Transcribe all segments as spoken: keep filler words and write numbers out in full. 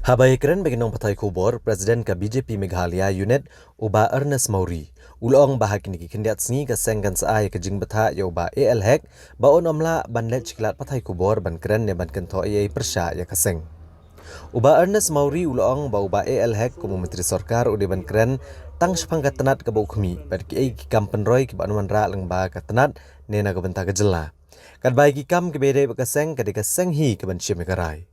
Haba ïakren bad ki nongpathai khubor, President ka B J P Meghalaya Unit, u Bah Ernest Mawrie, u la ong ba ha kine ki khyndiat sngi ka seng kan sa ai ka jingbthah ïa u Bah A L Hek, ba un ym lah ban leit sha ki lad pathai khubor ban kren ne ban kynthoh ei ei pyrshah ïa ka seng. U Bah Ernest Mawrie u la ong ba u Bah A L Hek kum u Myntri Sorkar u dei ban kren tang shaphang ka tnat kaba u khmih bad kiei ki kam pynroi kiba un wanrah lyngba ka tnat ne na ka bynta ka jylla. Katba ïa ki kam kiba ïadei bad ka seng, ka dei ka seng hi kaban shim ïa ka rai.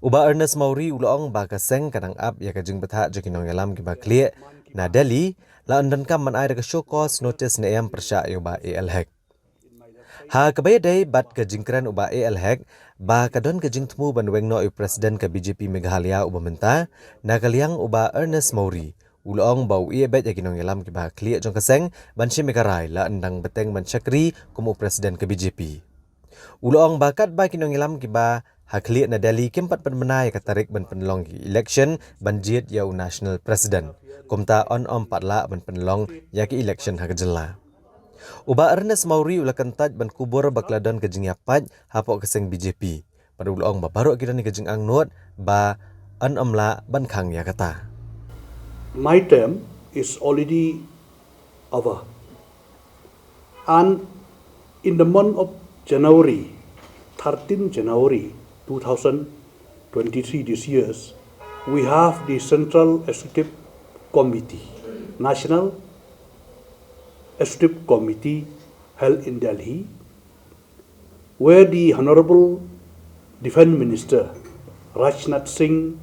U Bah Ernest Mawrie u la ong ba ka seng ka dang ap ïa ka jingbthah jong ki nongïalam kiba khlieh na Delhi, la yn donkam ban ai da ka show cause notice ne em pyrshah ïa u Bah A L Hek. Ha kaba ïadei bad ka jingkren u Bah A L Hek ba ka don ka jingthmu ban weng noh ïa u President ka B J P Meghalaya uba mynta, na ka liang u Bah Ernest Mawrie u la ong ba u ïeh beit ïa ki nongïalam kiba khlieh jong ka seng ban shim ïa ka rai, la yn dang bteng ban shakri kum u President ka B J P. U la ong ba katba ki nongïalam kiba ha khlieh na Delhi kim pat pynbna ïa ka tarik ban pynlong ki election ban jied ïa u National President, kumta un ym pat lah ban pynlong ïa ki election ha ka jylla. U Bah Ernest Mawrie u la kyntait ban kubur ba ka la don ka jingïapait hapoh ka seng B J P, bad u la ong ba baroh ki don ïa ka jingangnud ba un ym lah ban khang ïa kata. My term is already over. And in the month of January, thirteenth January two thousand twenty-three, this year's, we have the Central Executive Committee, National Executive Committee held in Delhi, where the Honorable Defence Minister Rajnath Singh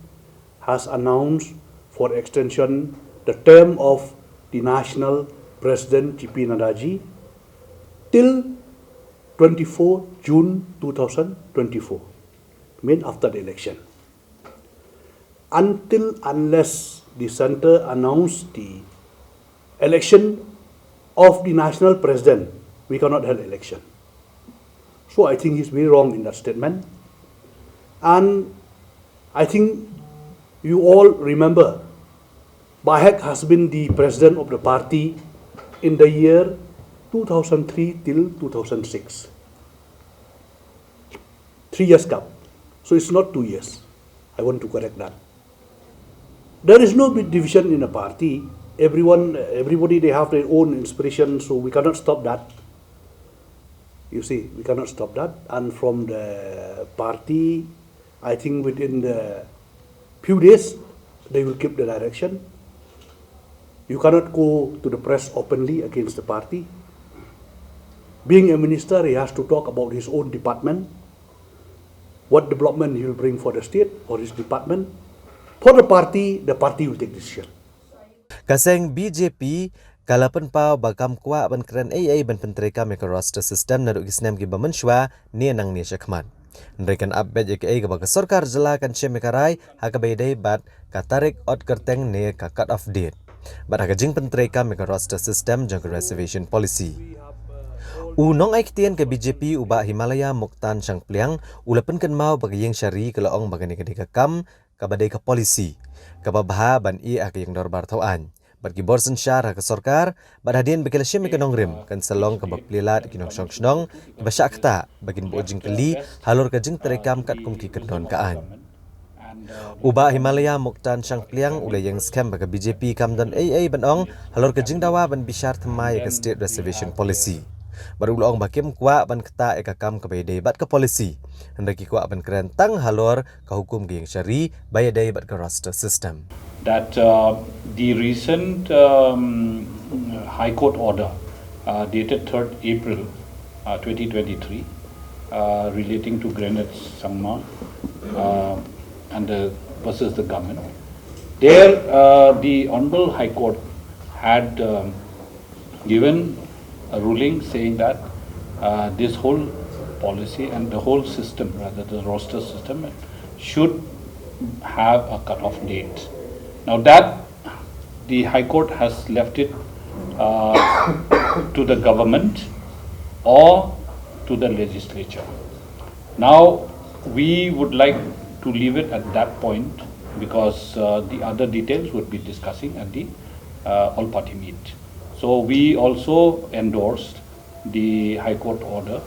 has announced for extension the term of the National President G P Nadda ji till twenty-four June two thousand twenty-four, mean after the election. Until unless the center announce the election of the national president, we cannot hold election. So I think he's very wrong in that statement. And I think you all remember Bah Hek has been the president of the party in the year two thousand three till two thousand six. Three years gap. So it's not two years. I want to correct that. There is no big division in a party. Everyone, everybody, they have their own inspiration, so we cannot stop that. You see, we cannot stop that. And from the party, I think within the few days, they will give the direction. You cannot go to the press openly against the party. Being a minister, he has to talk about his own department, what development he will bring for the state or his department. For the party, the party will take decision. Ka seng B J P ka la pynpaw ba kam kwah ban kren ei ei ban pyntreikam ïa ka roster system naduh ki snem kiba mynshuwa ne nangne shakhmat. Hynrei kan ap beit ïa kaei kaba ka sorkar jylla kan shim ïa ka rai ha kaba ïadei bad ka tarik ot kyrteng ne ka cut off date, bad ha ka jingpyntreikam ïa ka roster system jong ka reservation policy. U nongai ktien ka B J P u Bah Himalaya Muktan Shangpliang u la pynkynmaw ba ka ïing shari ka la ong ba kane ka dei ka kam kaba dei ka policy kaba bha ban ïeh ha ka ïing dorbar thaw aiñ bad ki bor synshar ha ka sorkar, bad hadien ba ki la shim ïa ka nongrim kan sa long kaba plie lad ïa ki nongshong shnong kiba shah ktah ba kin buh jingkylli halor ka jingtreikam katkum ki kyndon ka aiñ. U Bah Himalaya Muktan Shangpliang u la ïeng skhem ba ka B J P kam don ei ei ban ong halor ka jingdawa ban bishar thymmai ïa ka State Reservation Policy, bad u la ong ba kim kwah ban ktah ïa ka kam kaba ïadei bad ka policy, hynrei ki kwah ban kren tang halor ka hukum ka ïing shari ba ïadei bad ka roster system. That uh, the recent um, High Court order uh, dated third April uh, twenty twenty-three uh, relating to Granite Sangma uh, and the, versus the government, there uh, the Honorable High Court had um, given a ruling saying that uh, this whole policy and the whole system, rather the roster system, should have a cut-off date. Now that the High Court has left it uh, to the government or to the legislature. Now we would like to leave it at that point because uh, the other details would be discussing at the uh, all-party meet. So we also endorsed the High Court order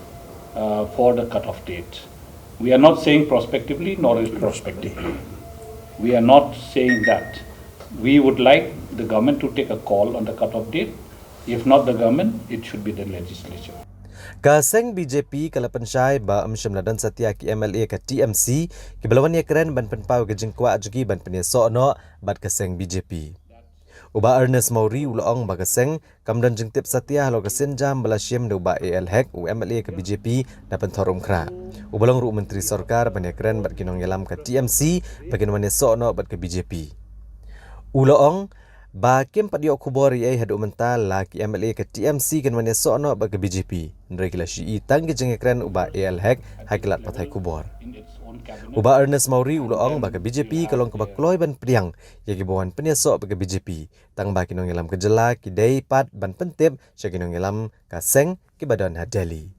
uh, for the cut-off date. We are not saying prospectively nor retrospectively. We are not saying that. We would like the government to take a call on the cut-off date. If not the government, it should be the legislature. Ka seng B J P ka la pynshai ba ym shym la don satia ki M L A ka T M C kiba la wan ïakren ban pynpaw ka jingkwah jong ki ban pynïasoh noh bad ka seng B J P. U Bah Ernest Mawrie u la ong ba ka seng kam don jingtip satia halor ka sienjam ba la shim da u Bah A L Hek, u M L A ka B J P na Pynthorumkhrah, uba long ruh u Myntri Sorkar, ban ïakren bad ki nongïalam ka T M C ba kin wan ïasoh noh bad ka B J P. U la ong ba kim pat ïoh khubor ei ei haduh mynta la ki M L A ka T M C kin wan ïasoh noh bad ka B J P, hynrei ki la shu ïohi tang ki jingïakren u Bah A L Hek ha ki lad pathai khubor. U Bah Ernest Mawrie u la ong ba ka B J P ka long kaba kloi ban pdiang ïa kiba wan pynïasoh bad ka B J P, tang ba ki nongïalam ka jylla ki dei pat ban pyntip sha ki nongïalam ka seng kiba don ha Delhi.